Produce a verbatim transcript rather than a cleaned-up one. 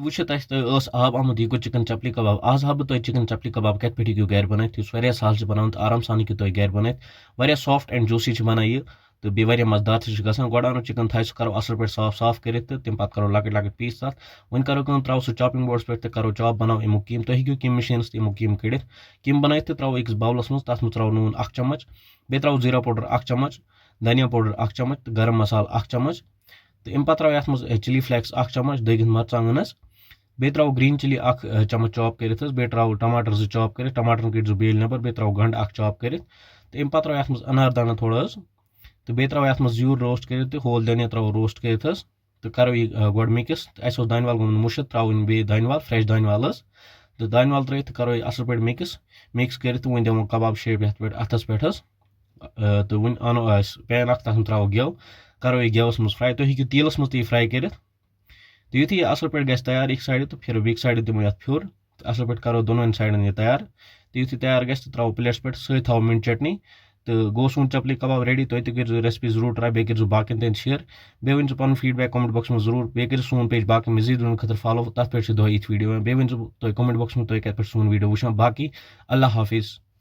وٕچھِو تۄہہِ، تۄہہِ ٲس آب آمُت، یہِ گوٚو چِکن چپلی کباب۔ آز ہاوٕ بہٕ تۄہہِ چِکن چپلی کباب کِتھ پٲٹھۍ ہیٚکِو گرِ بنٲیِتھ، یُس واریاہ سہل چھُ بناوُن تہٕ آرام سان ہیٚکِو تُہۍ گرِ بنٲیِتھ۔ واریاہ soft and juicy چھِ بنان یہِ، تہٕ بیٚیہِ واریاہ مزٕدار تہِ چھُ گژھان۔ گۄڈٕ اَنو چِکن تھایہِ، سُہ کرو اَصٕل پٲٹھۍ صاف، صاف کٔرِتھ تہٕ تَمہِ پَتہٕ کرو لۄکٕٹۍ لۄکٕٹۍ piece تَتھ۔ وۄنۍ کرو کٲم، تراوو سُہ chopping boardس پٮ۪ٹھ تہٕ کرو chop، بناو اَمیُک کیٖم۔ تُہۍ ہیٚکِو کیٖم مِشیٖنَس تہٕ اَمیُک کیٖم کٔڑِتھ، کیٖم بنٲیِتھ تہٕ تراوو أکِس bowlس منٛز۔ تَتھ منٛز تراوو نوٗن اَکھ چمچ، بیٚیہِ تراوو زیٖرا powder اَکھ چمچ، دھنیا powder اَکھ چمچ تہٕ گرم مسالہٕ اَکھ چمچ۔ تہٕ اَمہِ پَتہٕ ترٛاوو یَتھ منٛز، اے، chilli flakes اَکھ چمچ دٔگِتھ مَرژٕوانٛگَن حظ۔ بیٚیہِ ترٛاوو green chilli اَکھ، اے، چمچ chop کٔرِتھ حظ۔ بیٚیہِ ترٛاوو ٹماٹر زٕ chop کٔرِتھ، ٹماٹرَن کٔڑۍ زیو بیٲلۍ نٮ۪بر۔ بیٚیہِ ترٛاوو گنٛڈٕ اَکھ chop کٔرِتھ۔ تہٕ اَمہِ پَتہٕ ترٛاوو یَتھ منٛز اَنار دانہٕ تھوڑا حظ۔ تہٕ بیٚیہِ ترٛاوو یَتھ منٛز زیُر roast کٔرِتھ تہٕ ہول دھنیا ترٛاوو roast کٔرِتھ حظ۔ تہٕ کَرو یہِ، اے، گۄڈٕ mix۔ تہٕ اَسہِ اوس دانہِ وَل گوٚمُت مُشِتھ، ترٛاوو وۄنۍ بیٚیہِ دانہِ وَل، fresh دانہِ وَل حظ۔ تہٕ دانہِ وَل ترٛٲوِتھ تہٕ کَرو یہِ اَصٕل پٲٹھۍ mix۔ Mix کٔرِتھ تہٕ وۄنۍ دِمو کباب shape یَتھ پٮ۪ٹھ، اَتھَس پٮ۪ٹھ حظ۔ اے، تہٕ وۄنۍ اَنو أسۍ pan اَکھ، تَتھ منٛز ترٛاوو گٮ۪و، کَرو یہِ گٮ۪وَس منٛز fry۔ تُہۍ ہیٚکِو تیٖلَس منٛز تہِ یہِ fry کٔرِتھ۔ تہٕ یُتھُے یہِ اَصٕل پٲٹھۍ گژھِ تیار أکۍ sideٕ تہٕ پھِرو بیٚکہِ sideٕ، دِمو یَتھ پھیُر۔ تہٕ اَصٕل پٲٹھۍ کَرو دۄنوَن sideَن یہِ تیار۔ تہٕ یُتھُے تیار گژھِ تہٕ ترٛاوو plateس پٮ۪ٹھ، سۭتۍ تھاوو mint chutney۔ تہٕ گوٚو سون چپلی کباب ready۔ تُہۍ تہِ کٔرۍزیو recipe ضروٗر try، بیٚیہِ کٔرۍزیو باقیَن تہِ share۔ بیٚیہِ ؤنۍزیو پَنُن feedback comment boxَس منٛز ضروٗر۔ بیٚیہِ کٔرِو سون page باقٕے مزیٖد وٕچھنہٕ خٲطرٕ follow۔ تَتھ پٮ۪ٹھ چھِ دۄہَے یِتھۍ video یِوان۔ بیٚیہِ ؤنۍزیو تُہۍ comment boxَس منٛز تُہۍ کَتہِ پٮ۪ٹھ سون video وٕچھان۔ باقٕے اللہ حافظ۔